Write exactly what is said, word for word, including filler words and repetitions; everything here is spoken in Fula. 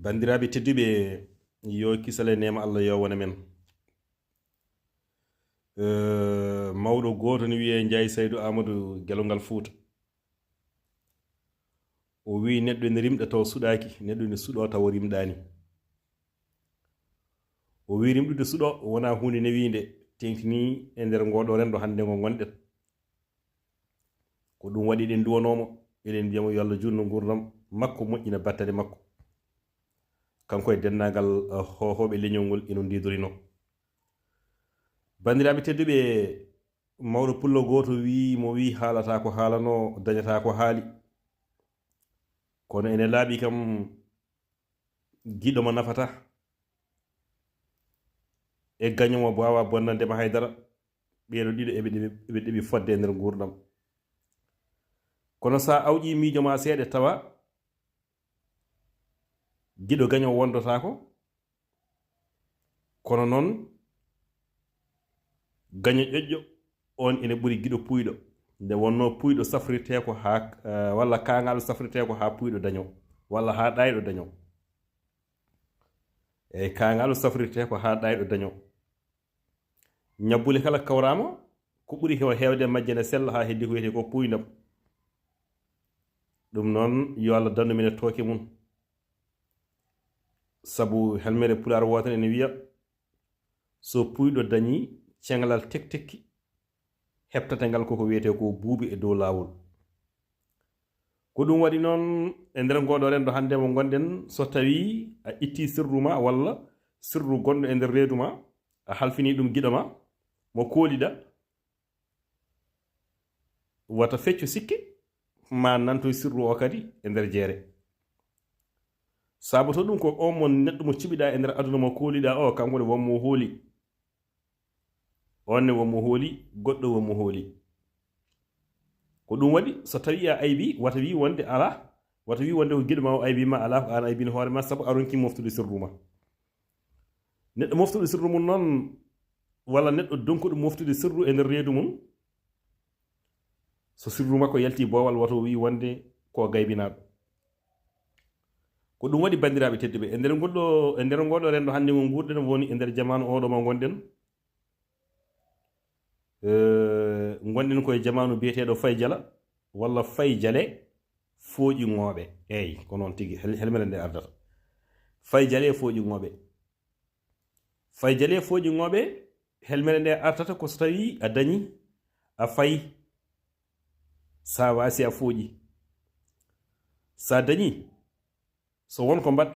Banndiraaɓe tedduɓe, yo kisal e neema Allah yo won e men. Eh, mawɗo gooto ne wiyee Njaay Saydu Aamadu Gelongal Fuuta. O wii neɗɗo ene rimɗa tawa suɗaaki, neɗɗo ene suɗoo tawa rimɗaani. O wii rimɗude suɗo wonaa huunde newiinde, teeŋtinii e nder ngoo ɗoo renndo hannde ngo ngonɗen. Ko ɗum waɗi eɗen nduwanoo mo, eɗen mbiya mo yo Allah juutnu nguurndam makko, moƴƴina battane makko. Kanko e denndaangal, eh, hoohooɓe leñol ngol ino ndiidorinoo. Banndiraaɓe tedduɓe, mawɗo pullo gooto wii, mo wii haalata ko haalanoo, dañata ko haali. Kono ene laaɓi kam, giɗo mo nafata e gaño mo mbaawa bonnande ma haydara, ɓeeɗo ɗiɗo eɓe ɗeɓi, eɓe ɗeɓi fodde e nder nguurndam. Kono sa awƴi miijo ma seeɗa tawa giɗo gaño wondotaako, kono noon gaño ƴoƴƴo on ene ɓuri giɗo puuyɗo. Nde wonnoo puuyɗo safrirtee ko haa, eh, walla kaŋŋaaɗo safrirtee ko haa puuyɗo daño, walla haa ɗaayɗo daño. Eyi, kaŋŋaaɗo safrirtee ko haa ɗaayɗo daño. Ñabbuli kala kawraama, ko ɓuri heew-, heewde e majje ene sella haa heddi ko wiyetee ko puuyndam. Ɗum noon, yo Allah dandu min e tooke mum. Sabu helmere Pulaar wootere ene wiya, so puuyɗo dañii ceŋalal tektekki, heɓtata ngal koko wiyetee ko buubi e dow laawol. Ko ɗum waɗi noon, e nder ngoo ɗoo renndo hannde mo ngonɗen, so tawii a ittii sirru ma walla sirru gonɗo e nder reedu ma, a halfinii ɗum giɗo ma, mo kooliɗa, wata feccu sikke, ma nantoy sirru o kadi e nder jeere. Sabu to ɗum ko on mo neɗɗo mo cuɓiɗa e nder aduna mo kooliɗa o, kanko ne won mo hooli. On ne won mo hooli, goɗɗo won mo hooli. Ko ɗum waɗi, so tawi a aybi, wata wi wonde alaa, wata wi wonde ko giɗo ma o aybi ma, alaa ko an aybini hoore ma, sabu a ronki moftude sirru ma. Neɗɗo moftuɗo sirru mum noon, walla neɗɗo donkuɗo moftude sirru e nder reedu mum, so sirru makko yalti boowal, wata o wi wonde ko gaybinaaɗo. Ko ɗum waɗi, banndiraaɓe tedduɓe, e nder ngol ɗo, e nder ngol ɗo renndo hannde ngo nguurɗen, woni e nder jamaanu oɗo mo ngonɗen. Eh, ngonɗen koye jamaanu biyeteeɗo Fayjala walla Fayjale fooƴiŋooɓe. Eey, ko noon tigi, hel-, helmere nde ardata. Fayjale fooƴiŋooɓe. Fayjale fooƴiŋooɓe, helmere nde artata ko so tawii a dañii, a fay, sa waasi a fooƴi. Sa dañii, so won ko mbaɗ-,